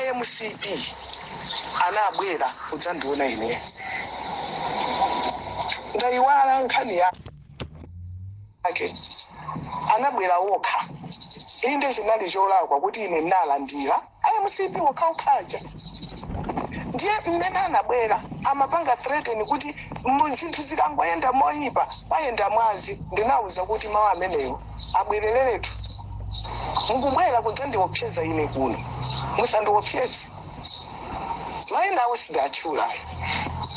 IMCP anabwera kudzandiona ine, ndayiwala nkhani yake. Anabwera wokha. Inde, chinali cholakwa kuti ine ndinalandira IMCP wokhaokhaja. Ndiye mmene anabwera amapanga threaten kuti zinthu zikangoyenda moyipa payenda mwazi. Ndinawuza kuti mawu amenewo abwerereretu. Mukubwera kudzandiopseza ine kuno, musandiopseze. Mayina awo sindatchula,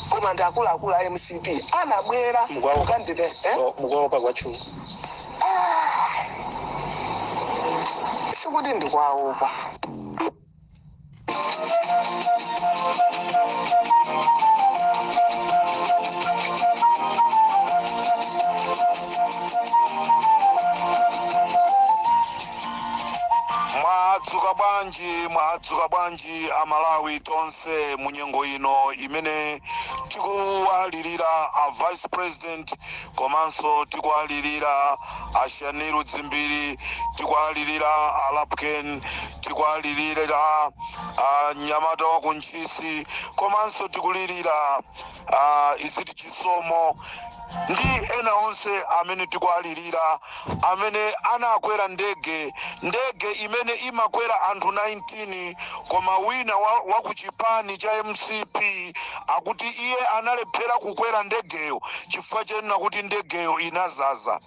koma ndi akuluakulu a MCP anabwera. Mukwaopa. Kukandide, eh? Mukuopa kwatchula. Sikuti ndikwaopa. Mwadzuka bwanji? Mwadzuka bwanji Amalawi tonse munyengo ino imene tikuwalirira a Vice President, komanso tikuwalirira a Shaniru Dzimbiri, tikuwalirira a Lapken, tikuwalirira a mnyamata wa kuntchisi, komanso tikulirira a iziti Chisomo ndi ena onse amene tikuwalirira, amene anakwera ndege, ndege imene imakwera anthu 19, koma wina wa ku chipani cha MCP akuti iye analephera kukwera ndegeyo chifukwa chenena kuti ndegeyo inazaza.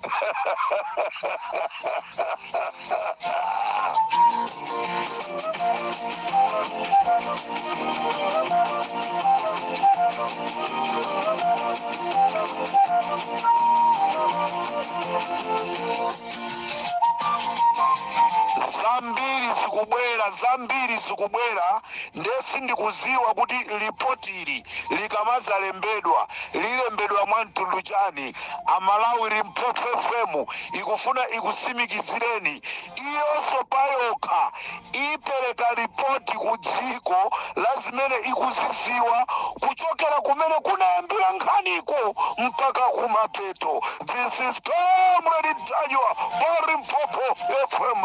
Zambiri zikubwera, zambiri zikubwera. Ndesi ndikuziwa kuti lipotili likamazalembedwa lilembedwa mwa mtundu chani. Amalawi, Limpopo FM ikufuna ikusimikizireni, iyonso payokha ipereka ripoti ku dziko la zimene ikuziziwa kuchokera kumene kunayambira nkhaniko mpaka kumapeto. This is Comrade Ntanyiwa pa Limpopo FM.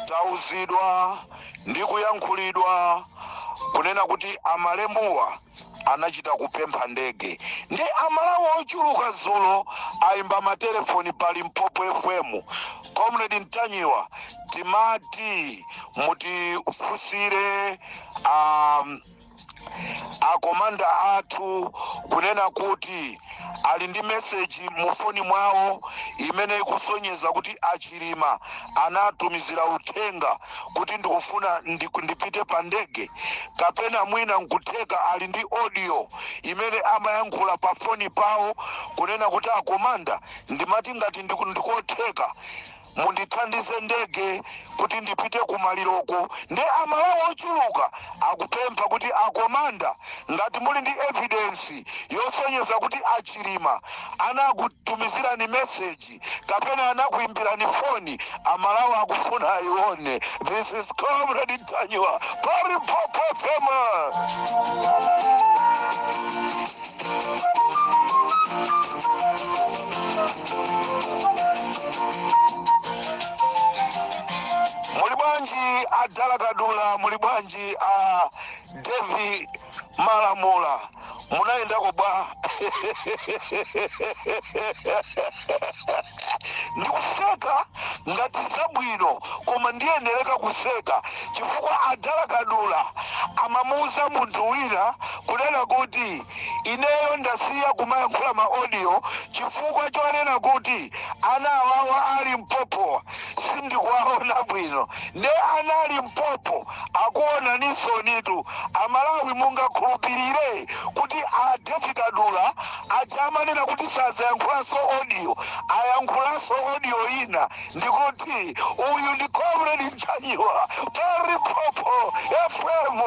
Tauzidwa ndi kuyankhulidwa kunena kuti amalemuwa anachita kupempha ndege. Ndi Amalawi ochuluka dzulo ayimba matelefoni pa Limpopo FM: "Comrade Ntanyiwa, timati mutifunsire akomanda athu kunena kuti ali ndi meseji mu foni mwawo imene ikusonyeza kuti Achilima anatumizira uthenga kuti ndikufuna ndipite pa ndege, kapena mwina nkutheka ali ndi audio imene amayankhula pa foni pawo kunena kuti akomanda, ndimati ngati ndikotheka mundithandize ndege kuti ndipite kumaliroko." Ndi Amalawi ochuluka akupempha kuti akomanda, ngati muli ndi evidence yosonyeza kuti Achilima anakutumizirani meseji kapena anakuimbirani foni, Amalawi akufuna ayione. This is Comrade Ntanyiwa pa Limpopo FM. Muli bwanji Adala Kadula? Muli bwanji a Devi Malamula? Munayendako bwa? Ndikuseka ngati zabwino, koma ndiyenereka kuseka chifukwa adala Kadula amamuuza munthu wina kunena kuti ineyo ndasiya kumayankhula ma audio chifukwa chonena kuti ana awawa ali mpopo sindikuwaona bwino. Nde ana ali mpopo akuonanisonitu. Amalawi, mungakhulupirire kuti a David Kadula aja amanena kuti sazayankhulanso audio, ayankhulanso audio ina? Ndikuti uyu ndi Comrade Ntanyiwa pa Limpopo FM.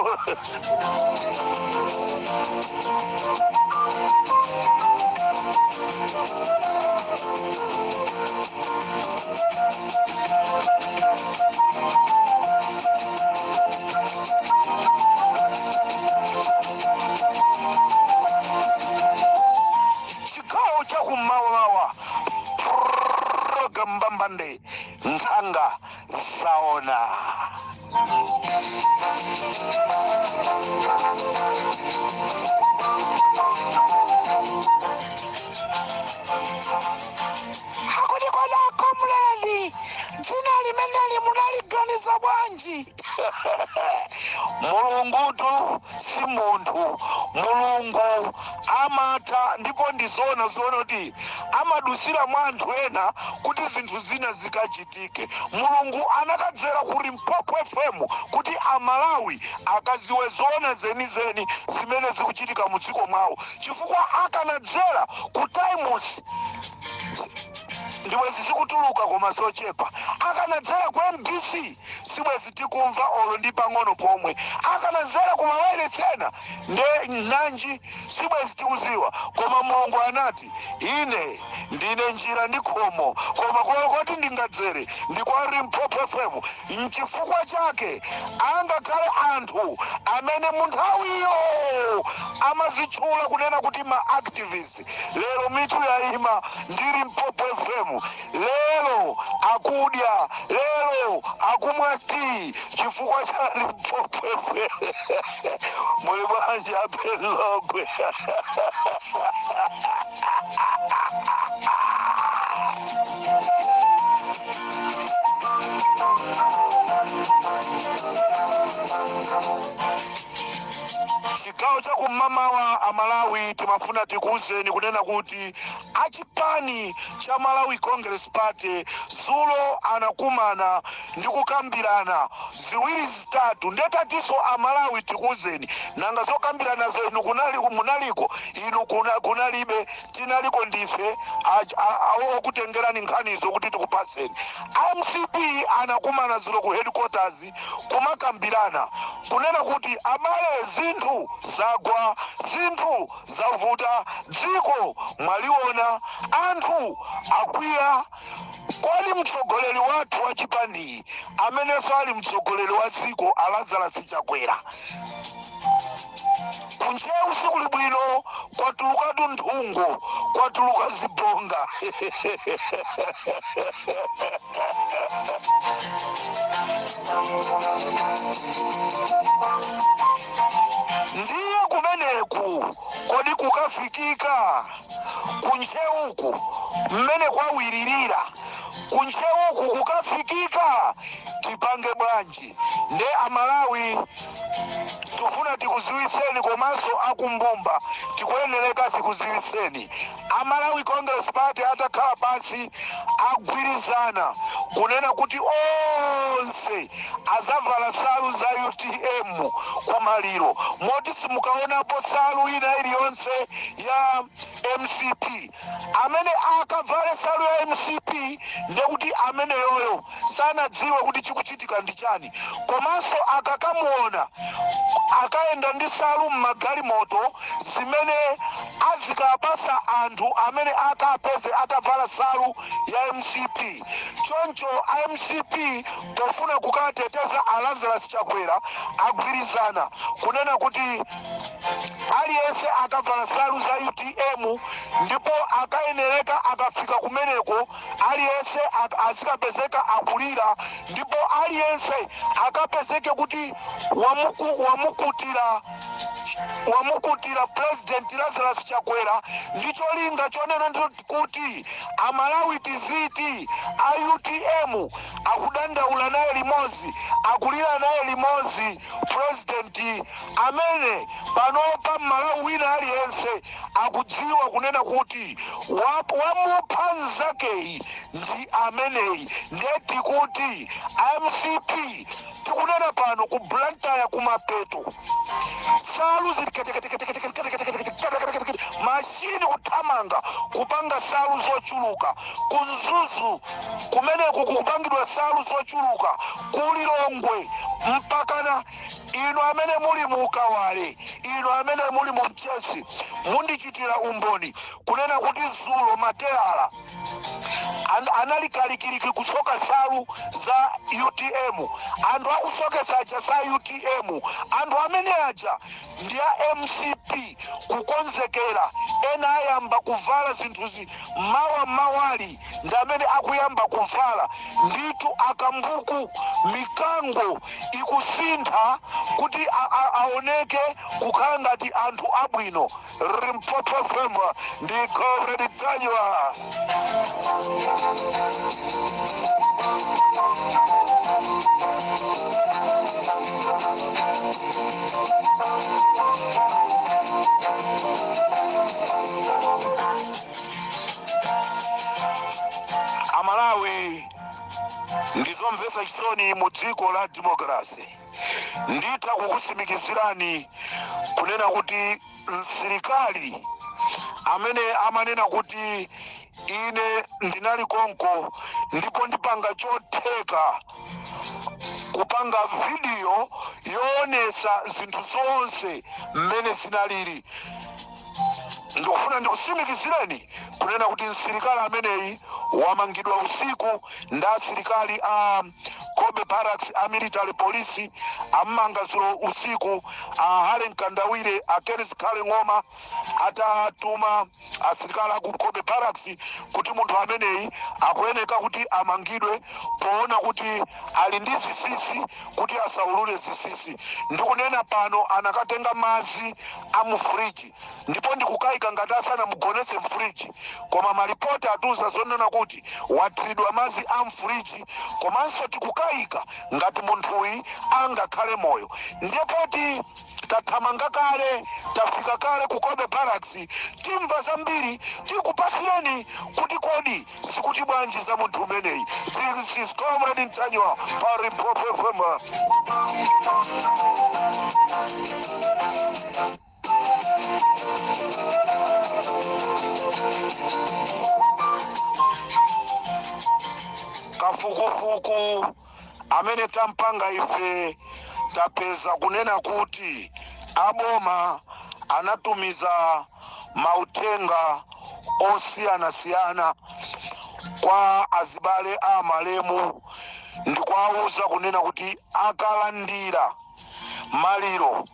Chigawo chakummawawa, program mbambande, Nkhanga Zaona. Akuti kodi comrade, dzina limeneli munaliganiza bwanji? Mulungutu si munthu. Mulungu amatha, ndipo ndizoona zoona kuti amadusira mwa anthu ena kuti zinthu zina zikachitike. Mulungu anakadzera ku Limpopo FM kuti Amalawi akaziwe zoona zenizeni zimene zikuchitika mu dziko mwawo, chifukwa akanadzera ku Times ndibwezi zikutuluka koma zochepa, akanadzera ku MBC sibwezi tikumva olo ndi pang'ono pomwe, akanadzera ku mawayilesi ena nde nanji sibwezi tikuziwa. Koma Mulungu anati, "Ine ndine njira ndi khomo, koma koti ndingadzere ndi kwa Limpopo FM." Nchifukwa chake angakhale anthu amene mu nthawiyo amazitchula kunena kuti ma activist, lero mitu yayima ndi Limpopo FM. Lero akudya, lero akumwa tii chifukwa cha Limpopo FM. Muli bwanji, apelogwe? Chigawo chakum'mamawa, Amalawi, timafuna tikuwuzeni kunena kuti achipani cha Malawi Congress Party zulo anakumana ndi kukambirana ziwiri zitatu. Ndetatinso Amalawi tikuwuzeni, nanga zokambiranazo inu kunali munaliko? Inu kunalibe, tinaliko ndife okutengerani nkhanizo kuti tikupaseni. MCP anakumana zulo ku headquarters kumakambirana kunena kuti abale, zinthu zagwa, zinthu zavuta, dziko mwaliona, anthu akwiya. Kodi mtsogoleri wathu wa chipaniyi, amenenso ali mtsogoleri wa dziko, a Lazarus Chakwera, kuNtcheu sikuli bwino, kwatulukatu nthungo, kwatuluka zibonga. Ndiye kumeneku kodi kukafikika kuNtcheuku mmene kwawiririra kuNtcheuku kukafikika, tipange bwanji? Nde Amalawi, tifuna tikuziwiseni, komanso akumbumba tikuyenereka tikuziwiseni. Amalawi Congress Party atakhala pansi agwirizana kunena kuti onse azavala nsalu za UTM kumaliro, moti simukaonapo nsalu ina iliyonse ya MCP. Amene akavale nsalu ya MCP ndekuti ameneyoyo sanadziwe kuti chikuchitika ndi chani. Komanso akakamuona akayenda ndi nsalu mmagalimoto zimene Azikapasa anthu amene akapeze atavala salu ya MCP. Choncho a MCP pofuna kukateteza a Lazarus Chakwera agwirizana kunena kuti aliyense akavala salu za UTM ndipo akayenereka akafika kumeneko aliyense azikapezeka akulira, ndipo aliyense akapezeke kuti wamukutira President Lazarus Chakwera, ndi cholinga chonena kuti Amalawi tiziti a UTM akudandaula naye limodzi, akulira naye limodzi president amene panopa Mmalawi wina aliyense akudziwa kunena kuti wamupha mnzakeyi ndi ameneyi. Ndeti kuti MCP tikunena pano ku Blantyre kumapeto salu zili keteketeketeketeketeketeketekete, mashini kuthamanga kupanga salu zochuluka. Ku Mzuzu kumeneku kukupangidwa salu zochuluka, ku Lilongwe, mpakana inu amene muli mu Kawale, inu amene muli mu Mchesi, mundichitira umboni kunena kuti zulo mateyala anali kalikiliki kusoka salu za UTM. Anthu akusokesa aja sa UTM, anthu amene aja ndi a MCP kukonzekera. Ena ayamba kuvala zinthuzi mawa mawali, ndi amene akuyamba kuvala ndithu. Akambuku, mikango ikusintha kuti aoneke kukhala ngati anthu abwino. Limpopo FM ndi Comrade Ntanyiwa. Amalawi, ndizomvetsa chisoni mu dziko la democracy. Nditha kukusimikizirani kunena kuti msilikali amene amanena kuti ine ndinali konko ndipo ndipanga chotheka kupanga video yoonesa zinthu zonse mmene zinalili, ndikufuna ndikusimikizireni kunena kuti msilikali ameneyi wamangidwa usiku ndi asilikali a Cobbe Barracks, a military police. Amanga zulo usiku a Hale Mkandawire, a Ken Zikhale Ng'oma atatuma asilikali aku Cobbe Barracks kuti munthu ameneyi akuyeneka kuti amangidwe poona kuti ali ndi zisisi, kuti asaulule zisisi. Ndikunena pano anakatenga madzi a mu friji, ndipo ndikukayika ngati asanamugonese mfriji, koma malipoti atiuza zonena kuti wathiridwa madzi a mfriji, komanso tikukayika ngati munthuyi angakhale moyo. Ndipoti tathamanga kale, tafika kale ku Cobbe Barracks, timva zambiri, tikupasireni kuti kodi sikuti bwanji za munthu umeneyi. This is Comrade Ntanyiwa pa Limpopo FM. Kafukufuku amene tampanga ife, tapeza kunena kuti aboma anatumiza mauthenga osiyanasiyana kwa azibale a malemu ndikuwauza kunena kuti akalandira maliro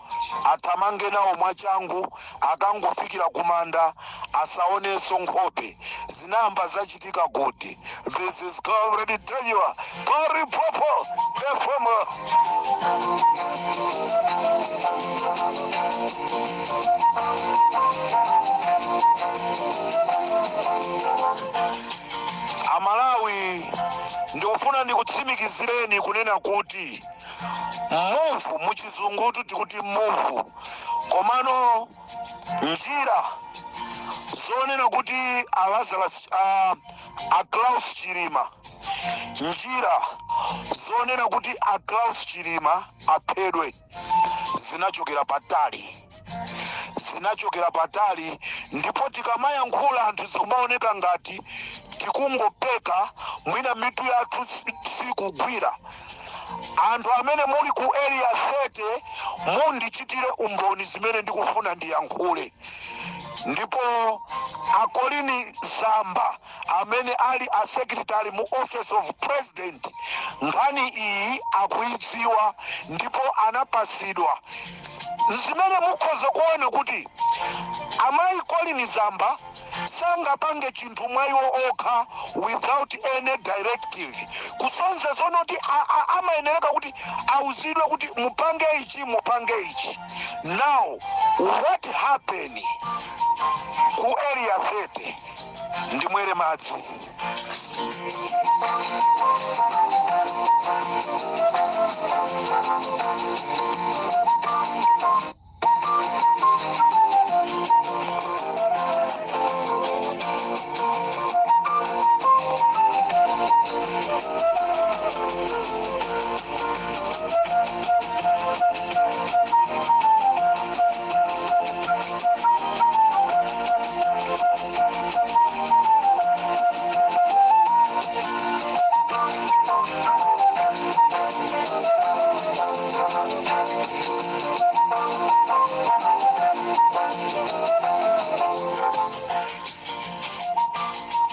athamange nawo mwachangu, akangofikira kumanda asaonenso nkhope. Zinamba zachitika kuti. This is Comrade Ntanyiwa pa Limpopo FM. Amalawi, ndikufuna ndikutsimikizireni kunena kuti move, muchizungutu tikuti move, komano njira zonena kuti a Lazarus, a Klaus Chilima, njira zonena kuti a Klaus Chilima aphedwe zinachokera patali, zinachokera patali. Ndipo tikamayankhula anthu zikumaoneka ngati tikungopeka, mwina mitu yathu sikugwira. Anthu amene muli ku Area 30 mundichitire umboni zimene ndikufuna ndiyankhule. Ndipo a Colleen Zamba amene ali a secretary mu Office of President, nkhani iyi akuidziwa ndipo anapasidwa. Zimene mukhoza kuona kuti amayi Colleen Zamba sangapange chinthu mwa iwo okha without any directive, kusonza zonoti amayenereka kuti auzidwe kuti mupange ichi, mupange ichi. Now what happened ku Area 30? Ndimwere madzi.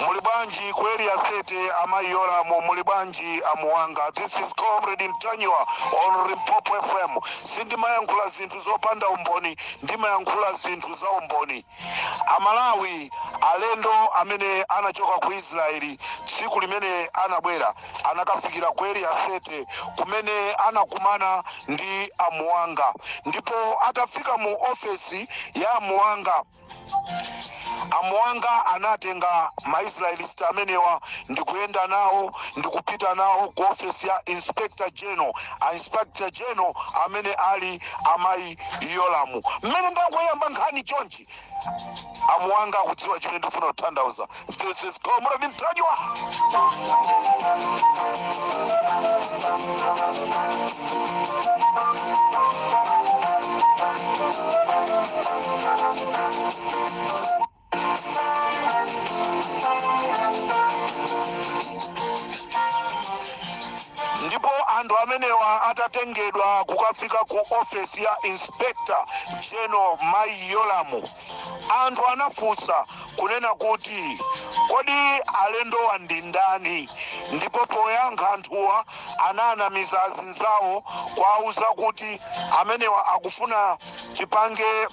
Muli bwanji ku Area 30, amayi Yolamu? Muli bwanji, amuwanga? This is Comrade Ntanyiwa on Limpopo FM. Sindimayankhula zinthu zopanda umboni, ndimayankhula zinthu za umboni. Amalawi, alendo amene anachoka ku Israeli, tsiku limene anabwera anakafikira ku Area 30 kumene anakumana ndi amuwanga. Ndipo atafika mu ofesi ya amuwanga, amuwanga anatenga Maisraelist amenewa ndikuyenda nawo, ndikupita nawo ku ofesi ya Inspector General, a Inspector General amene ali amayi Yolamu. Mmene ndangoyamba nkhani chonchi, amuwanga akudziwa chimene ndifuna kutanthauza. This is Comrade Ntanyiwa. Ndipo anthu amenewa atatengedwa kukafika ku ofesi ya Inspector General mayi Yolamu, anthu anafunsa kunena kuti, "Kodi alendowa ndi ndani?" Ndipo poyankha anthuwa ananamiza azinzawo kuwauza kuti amenewa akufuna tipange,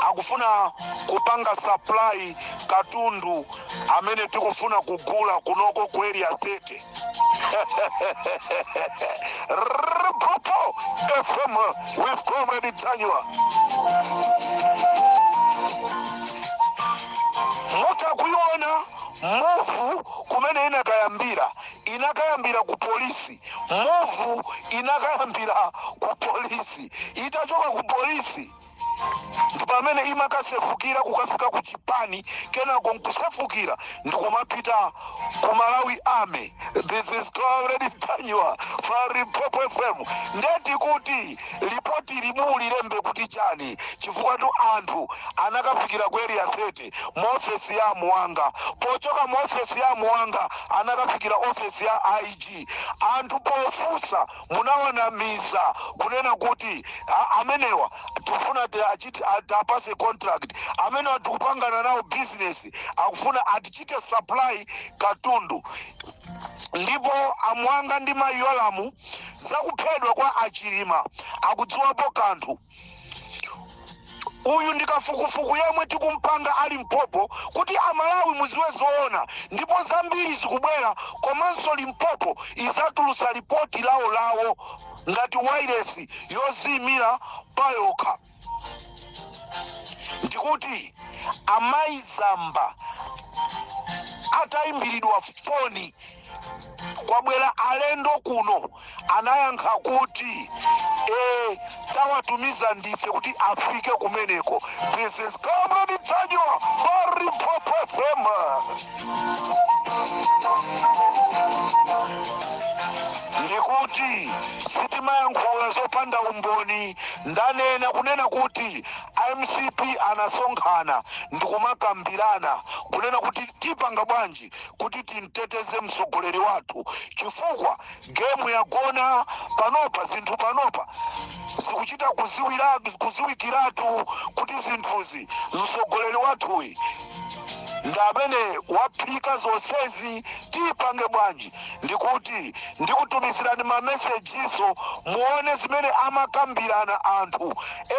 akufuna kupanga supply katundu amene tikufuna kugula kunoko ku Area 30. Limpopo FM with Comrade Ntanyiwa. Mutakuiona move kumene inakayambira, inakayambira ku polisi. Move inakayambira ku polisi. Itachoka ku polisi ndi pamene imakasefukira kukafika ku chipani, kenako nkusefukira ndikumapita ku Malawi Army. This is Comrade Ntanyiwa pa Limpopo FM. Ndeti kuti ripoti limulilembe kuti chani? Chifukwa tu anthu anakafikira ku Area 30 mu ofesi ya Muwanga. Pochoka mu ofesi ya Muwanga anakafikira ofesi ya IG. Anthu pofunsa munawanamiza kunena kuti amenewa tifuna tapase contract, amenewa tikupangana nawo business, akufuna atichite supply katundu. Ndipo amwanga ndi mayi Yolamu zakuphedwa kwa Achilima akudziwapo kanthu. Uyu ndi kafukufuku yemwe tikumpanga ali Limpopo kuti Amalawi muziwe zoona, ndipo zambiri zikubwera. Komanso Limpopo izatulusa ripoti lawo lawo ngati wireless yoziyimira payokha. Ndikuti amayi Zamba atayimbiridwa foni, "Kwabwera alendo kuno," anayankha kuti, "E, tawatumiza ndife kuti afike kumeneko." This is Comrade Ntanyiwa pa Limpopo FM. Ndikuti Sindimayankhula zopanda umboni. Ndanena kunena kuti MCP anasonkhana ndikumakambirana kunena kuti tipanga bwanji kuti timteteze mtsogoleri wathu, chifukwa game yagona panopa. Zinthu panopa zikuchita kuziwikiratu kuti zinthuzi, mtsogoleri wathuyi ndi amene waphika zonsezi. Tipange bwanji? Ndikuti ndikutumizirani mamesejiso muone zimene amakambirana. Anthu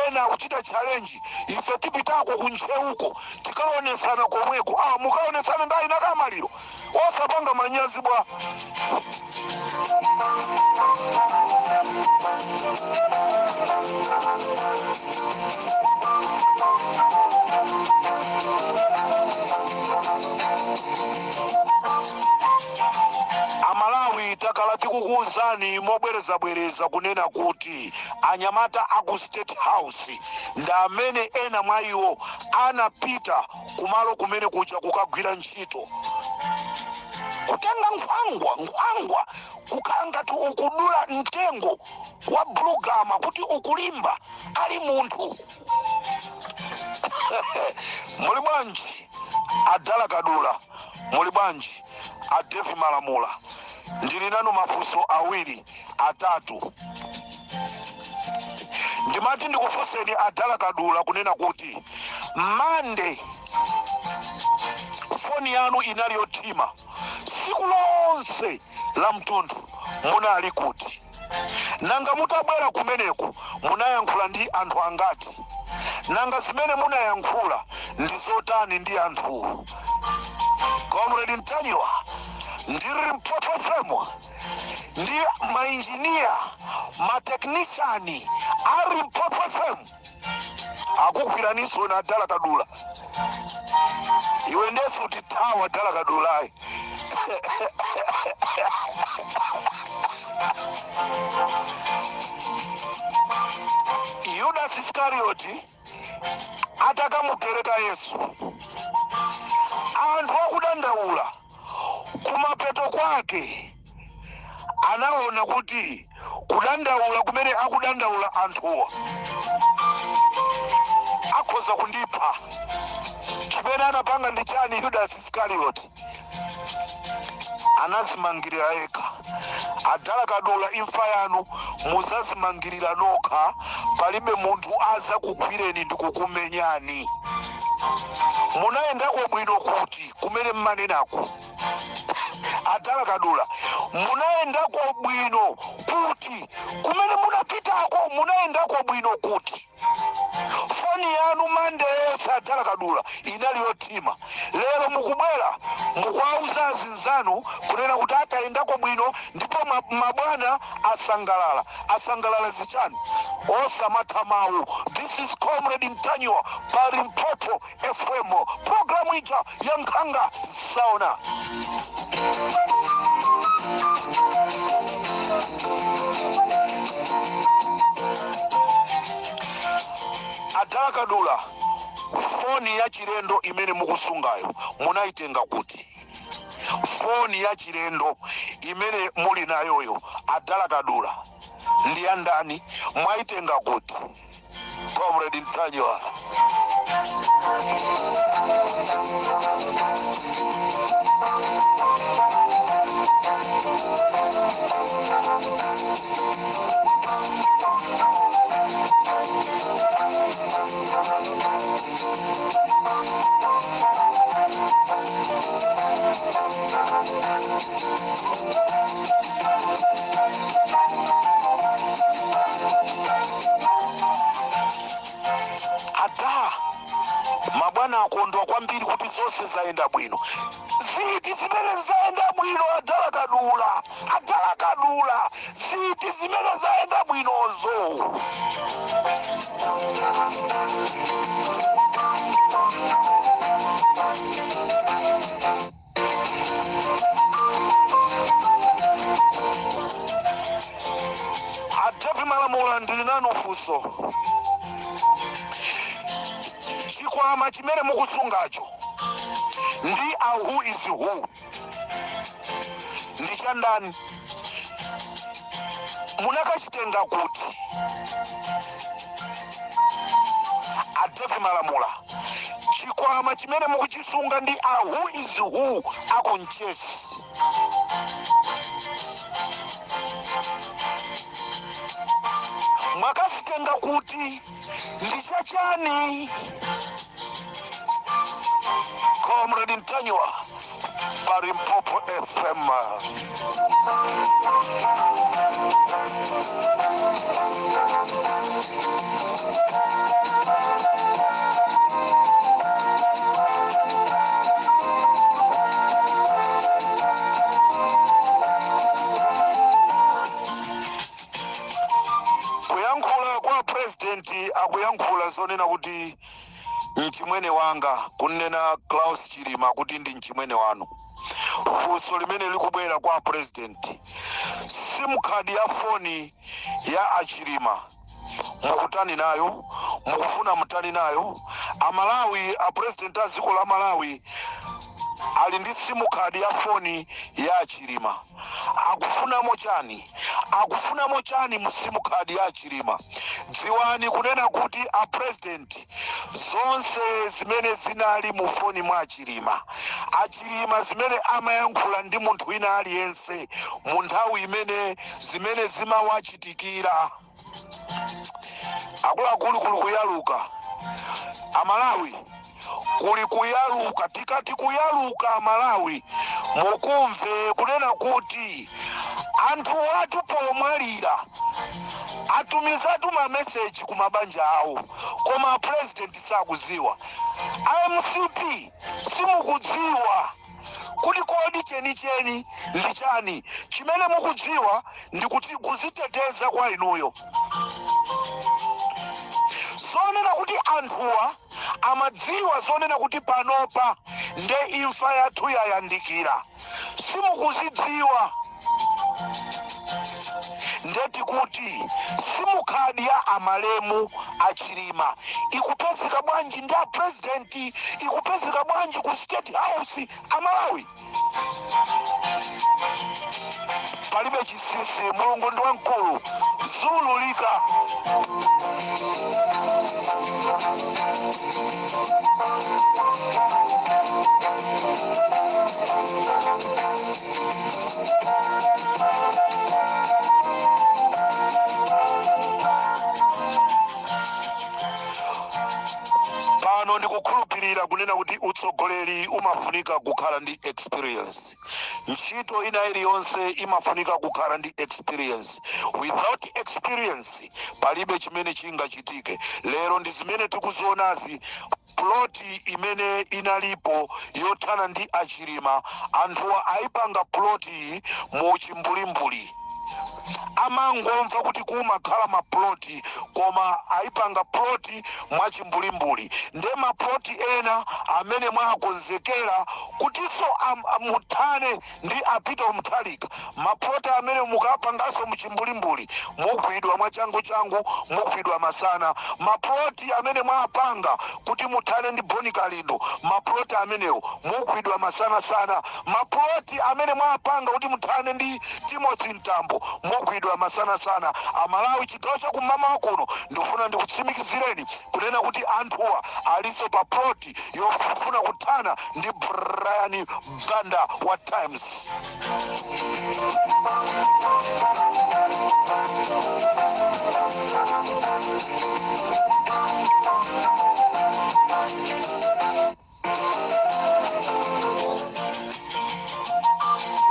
ena akuchita challenge, ife tipitako kuNtcheuko, tikaonesana komweko. Ah, mukaonesana ndi ayina kamaliro, osapanga manyazi bwa? Amalawi, takhala tikukuwuzani mobwerezabwereza kunena kuti anyamata aku State House ndi amene ena mwa iwo anapita kumalo kumene kuja kukagwira ntchito, kutenga nkhwangwa, nkhwangwa kukhala ngati ukudula mtengo wa bulugama kuti ukulimba ali munthu. Muli bwanji, Adala Kadula? Muli bwanji, Adevi Malamula? Ndili nanu mafunso awiri atatu. Ndimati ndikufunseni, Adala Kadula, kunena kuti Mande foni yanu inali yothima tsiku lonse la mtunthu, munali kuti? Nanga mutabwera kumeneku munayankhula ndi anthu angati? Nanga zimene munayankhula ndi zotani ndi anthuwo? Comrade Ntanyiwa ndi Limpopo FM ndi mainjiniya, matechnician a Limpopo FM akugwiraninso na Adala Kadula. Iwe ndesu utithawa, Dala Kadulayi. Yudas Iskarioti atakamupereka Yesu, anthu akudandaula, kumapeto kwake anaona kuti kudandaula kumene akudandaula anthuwa, akhoza kundipha. Chimene anapanga ndi chani Yudas Iskarioti? Anazimangirira yekha. Adala Kadula, imfa yanu muzazimangirira nokha, palibe munthu azakugwireni ndi kukumenyani. Munayendako bwino kuti kumene mmanenako, Adala Kadula? Munayendako bwino kuti kumene munapitako? Munayendako bwino kuti? Foni yanu Mande yonse, Adala Kadula, inali yothima. Lero mukubwera mukuwauza azinzanu kunena kuti atayendako bwino ndipo mabwana asangalala. Asangalala zichani? Osamatha mawu. This is Comrade Ntanyiwa pa Limpopo FM, programu ija ya Nkhanga Zaona. Adala Kadula, foni ya chilendo imene mukusungayo munayitenga kuti? Foni ya chilendo imene muli nayoyo, Adala Kadula, ndi ya ndani? Mwayitenga kuti? Comrade Ntanyiwa. Adza mabwana akondwa kwambiri kuti zonse zayenda bwino. Ziti zimene zayenda bwino, Adala Kadula? Adala Kadula, ziti zimene zayenda bwinozo? Adevi Malamula, ndili nanu funso. Chikwama chimene mukusungacho ndi a who is who, ndi chandani? Munakachitenga kuti? A David Malamula, chikwama chimene mukuchisunga ndi a who is who aku Mchesi, mwakazitenga kuti? Ndi chachani? Comrade Ntanyiwa pa Limpopo FM. Kuyankhula kwa president, akuyankhula zonena kuti mchimwene wanga, kunena Klaus Chilima kuti ndi mchimwene wanu. Funso limene likubwera kwa president, SIM card ya foni ya achilima mukutani nayo? Mukufuna mutani nayo? Amalawi, a president a dziko la Malawi ali ndi SIM card ya foni ya achilima, akufunamo chani? Akufunamo chani mu SIM card ya achilima? Dziwani kunena kuti a president, zonse zimene zinali mu foni mwa achilima, achilima zimene amayankhula ndi munthu wina aliyense mu nthawi imene zimene zimawachitikira, akuluakulu, kuli kuyaluka. Amalawi, kuli kuyaluka. Tikati kuyaluka, Amalawi, mukumve kunena kuti anthu athu pomwalira atumizatu mameseji ku mabanja awo, koma president sakuziwa. IMCP simukudziwa kuti kodi chenicheni ndi chani. Chimene mukudziwa ndi kuti kuziteteza kwa inuyo. Zonena kuti anthuwa amadziwa zonena kuti panopa nde imfa yathu yayandikira, simukuzidziwa. Ndeti kuti SIM card ya amalemu achilima ikupezeka bwanji ndi a president? Ikupezeka bwanji ku State House? Amalawi, palibe chinsinsi, Mulungu ndi wamkulu, ziululika. Pano ndikukhulupirira kunena kuti utsogoleri umafunika kukhala ndi experience. Ntchito ina iliyonse imafunika kukhala ndi experience. Without experience, palibe chimene chingachitike. Lero ndi zimene tikuzionazi. Plot imene inalipo yothana ndi achilima, anthuwa ayipanga plot iyi mu chimbulimbuli. Amangomva kuti kumakhala maplot, koma ayipanga plot mwachimbulimbuli. Nde maplot ena amene mwakonzekera kutinso muthane ndi a Peter Mutharika, maplot amene mukapanganso muchimbulimbuli, mugwidwa mwachangu-changu, mugwidwa masana. Maplot amene mwapanga kuti muthane ndi Boni Kalindo, maplot amenewo mugwidwa masanasana. Maplot amene mwapanga kuti muthane ndi Timothy Mtambo, mugwidwa masanasana. Amalawi, chigawo chakummawa kuno, ndikufuna ndikutsimikizireni kunena kuti anthuwa alinso pa plot yofuna kuthana ndi Brian Banda wa Times.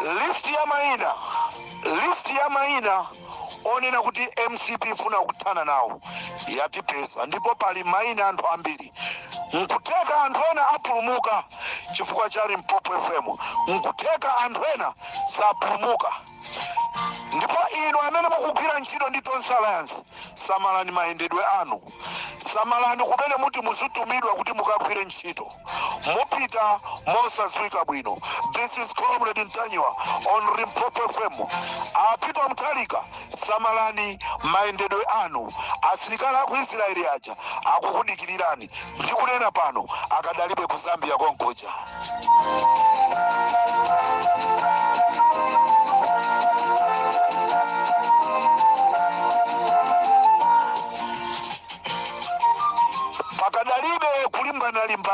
List ya mayina, list ya mayina onena kuti MCP ifuna kuthana nawo yatipeza, ndipo pali mayina anthu ambiri. Nkutheka anthu ena apulumuka chifukwa cha Limpopo FM, nkutheka anthu ena sapulumuka. Ndipo inu amene mukugwira ntchito ndi Tonse Alliance, samalani mayendedwe anu, samalani kumene muti muzitumidwa kuti mukagwire ntchito, mupita mosadziwika bwino. This is Comrade Ntanyiwa on Limpopo FM. A Peter Mutharika, samalani mayendedwe anu. Asilikali aku Israeli aja akukudikirirani. Ndikunena pano akadalibe ku Zambia konkuja.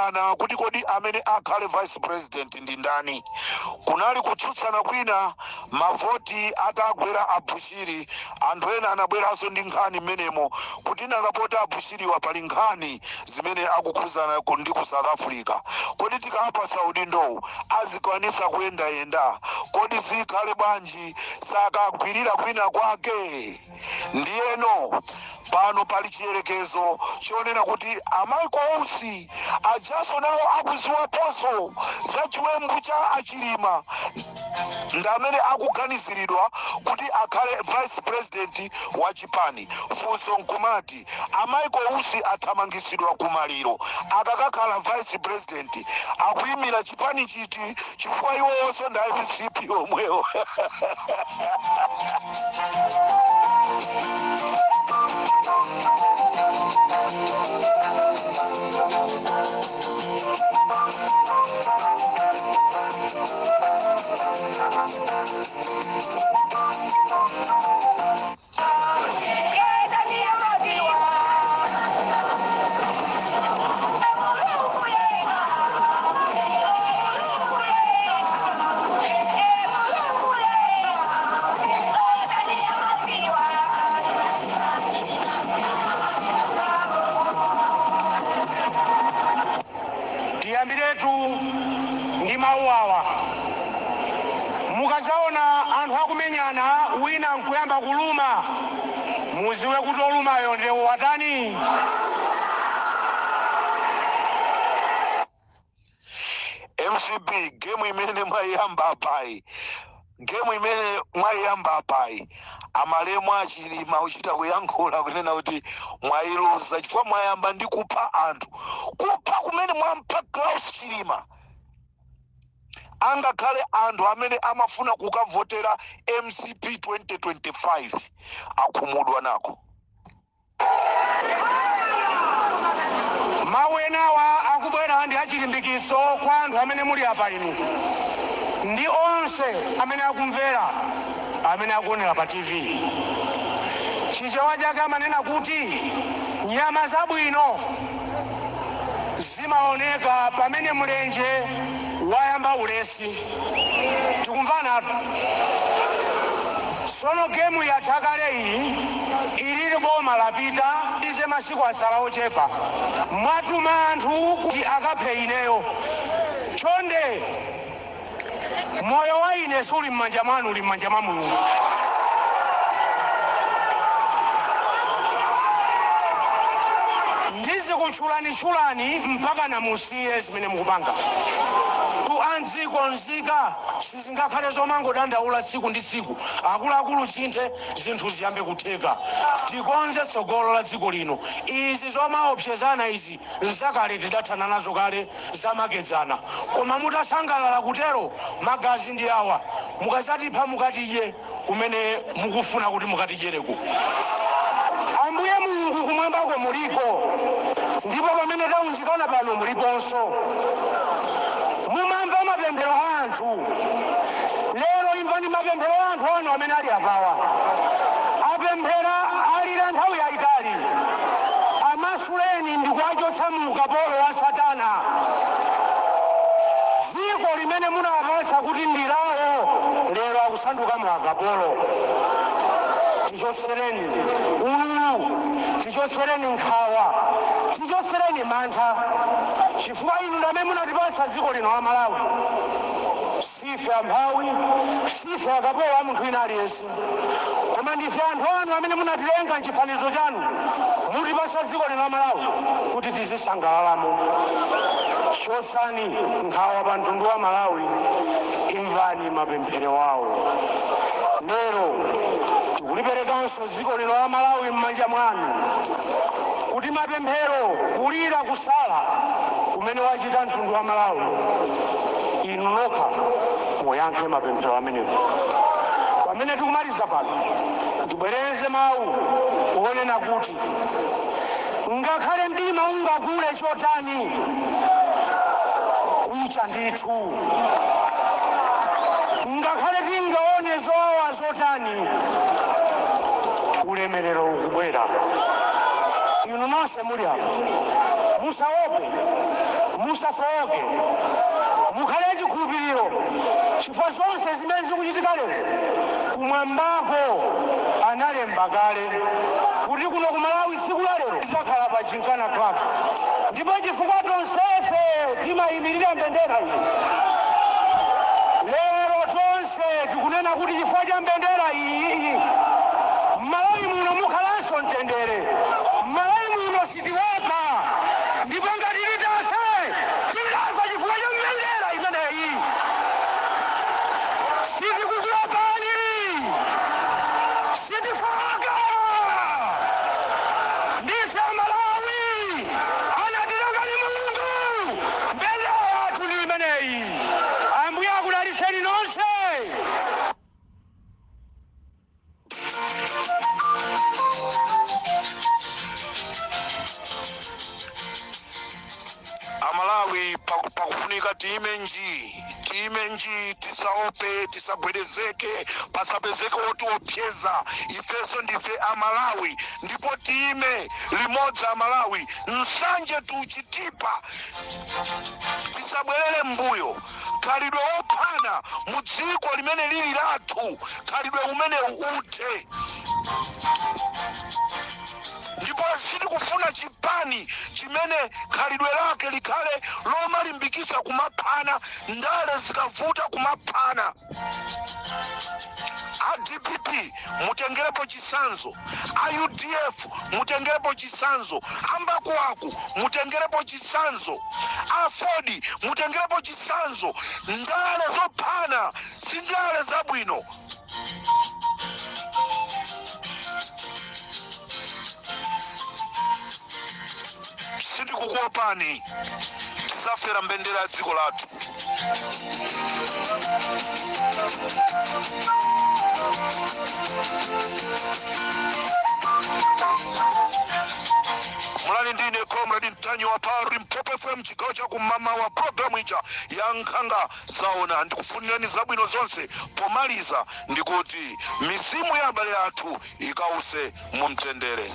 Akukambirana kuti kodi amene akhale vice president ndi ndani. Kunali kutsutsana kwina, mavoti atagwera Abushiri, anthu ena anabweranso ndi nkhani mmenemo kuti nanga poti Abushiriwa pali nkhani zimene akukhuzana ndi ku South Africa, kodi tikawapasa udindowu azikwanisa kuyendayenda? Kodi zikhale bwanji? Sakagwirira kwina kwake? Ndiyeno pano pali chiyerekezo chonena kuti a Michael Usi ajaso nawo akuziwaponso za chiwembu cha Achilima, ndi amene akuganiziridwa kuti akhale vice president wa chipani. Funso nkumati, a Michael Usi athamangisidwa kumaliro, akakakhala vice president akuyimira chipani chiti? Chifukwa iwonso ndi MCP omwewo. Tiyambiretu ndi mawu awa. Mukazaona anthu akumenyana, wina nkuyamba kuluma, muziwe kuti olumayo ndiwo watani. MCP, game imene mwayiyamba apayi, game imene mwayiyamba apayi, amalemu Achilima uchita kuyankhula kunena kuti mwayiluza, chifukwa mwayamba ndi kupha anthu. Kupha kumene mwampha Klaus Chilima, angakhale anthu amene amafuna kukavotera MCP 2025 akhumudwa nako. Mawu enawa akubwera ndi achilimbikiso kwa anthu amene muli apa, inu ndi onse amene akumvera, amene akuonera pa TV. Chichewa chake amanena kuti nyama zabwino zimaoneka pamene mlenje wayamba ulesi. Tikumvanatu? Sono game yatha kale iyi, ilili boma lapita, ize masiku asala ochepa. Mwatuma anthu kuti akaphe ineyo. Chonde, moyo wa ine suli m'manja mwanu, uli m'manja mwa Mulungu. Ndizikutchulanitchulani mpaka namusiye zimene mukupanga. Tu andziko nzika sizingakhale zomangodandaula tsiku ndi tsiku. Akuluakulu, chinthe zinthu ziyambe kutheka, tikonze tsogolo la dziko lino. Izi zomaopsezana izi nzakale, tidathana nazo kale zamakedzana. Koma mutasangalala kutero, magazi ndi awa, mukazatipha mukatidye kumene mukufuna kuti mukatidyereko. Ambuye Mulungu kumwambako muliko, ndipo pamene taunjikana pano muliponso. Mumamva mapemphero a anthu. Lero imvani mapemphero a anthu anu amene ali apawa. Apemphera, alira nthawi yayitali. Amasuleni ndi kuwachotsa mu ukapolo wa Satana. Dziko limene munapasa kuti ndi lawo lero akusanduka mu akapolo. Tichotsereni ululu, tichotsereni nkhawa, tichotsereni mantha, chifukwa inu ndi amene munatipatsa dziko lino la Malawi. Sife amphawi, sife akapolo a munthu wina aliyense, koma ndife anthu anu amene munatilenga mchifanizo chanu, mutipatsa dziko lino la Malawi kuti tizisangalalamo. Chotsani nkhawa pa mtundu wa Malawi, imvani mapemphero awo. Lero tikuliperekanso dziko lino la Malawi m'manja mwanu, kuti mapemphero, kulira, kusala kumene wachita mtundu wa Malawi, inu nokha muyankhe mapemphero amenewo. Pamene tikumaliza pano, ndibwereze mawu onena kuti ngakhale mdima ungakule chotani, kucha ndithu. Ngakhale tingaone zowawa zotani, ulemerero ukubwera. Inu nonse muli apo, musaope. Musafowoke, mukhale chikhulupiriro, chifukwa zonse zimene zikuchitika lero, kumwambako analemba kale kuti kuno ku Malawi tsiku la lero tizakhala pa Gymkhana Club. Ndipo chifukwa tonsefe timayimirira mbendera iyi, lero tonse tikunena kuti chifukwa cha mbendera iyi, Malawi muno mukhalanso mtendere. Malawi muno sitiopa, ndipo ngati titafe, titafa chifukwa cha mbendera imeneyi. Sitikukuopani, sitifoka, ndife Malawi, anatilenga ni Mulungu. Mbendera yathu ni imeneyi. Ambuye akudalitseni nonse. Amalawi, pakufunika tiime nji, tiime nji, tisaope, tisagwedezeke, pasapezeke wotiopseza. Ifenso ndife Amalawi, ndipo tiime limodzi Amalawi. Nsanje tuchitipa, tisabwerere mbuyo. Khalidwe wophana mu dziko limene lili lathu, khalidwe umenewu uthe. Ndipo sitikufuna chipani chimene khalidwe lake likhale lomalimbikisa kumaphana, ndale zikavuta kumaphana. A DPP mutengerepo chisanzo, a UDF mutengerepo chisanzo, ambakuwaku mutengerepo chisanzo, a Ford mutengerepo chisanzo. Ndale zophana si ndale zabwino. Sitikukuopani, tisafera mbendera ya dziko lathu. Mulali ndine Comrade Mtanyiwa pa Limpopo FM, chigawo cha kumama wa programu ija ya Nkhanga Zaona. Ndikufunirani zabwino zonse. Pomaliza ndikuti mizimu ya abale athu ikause mumtendere.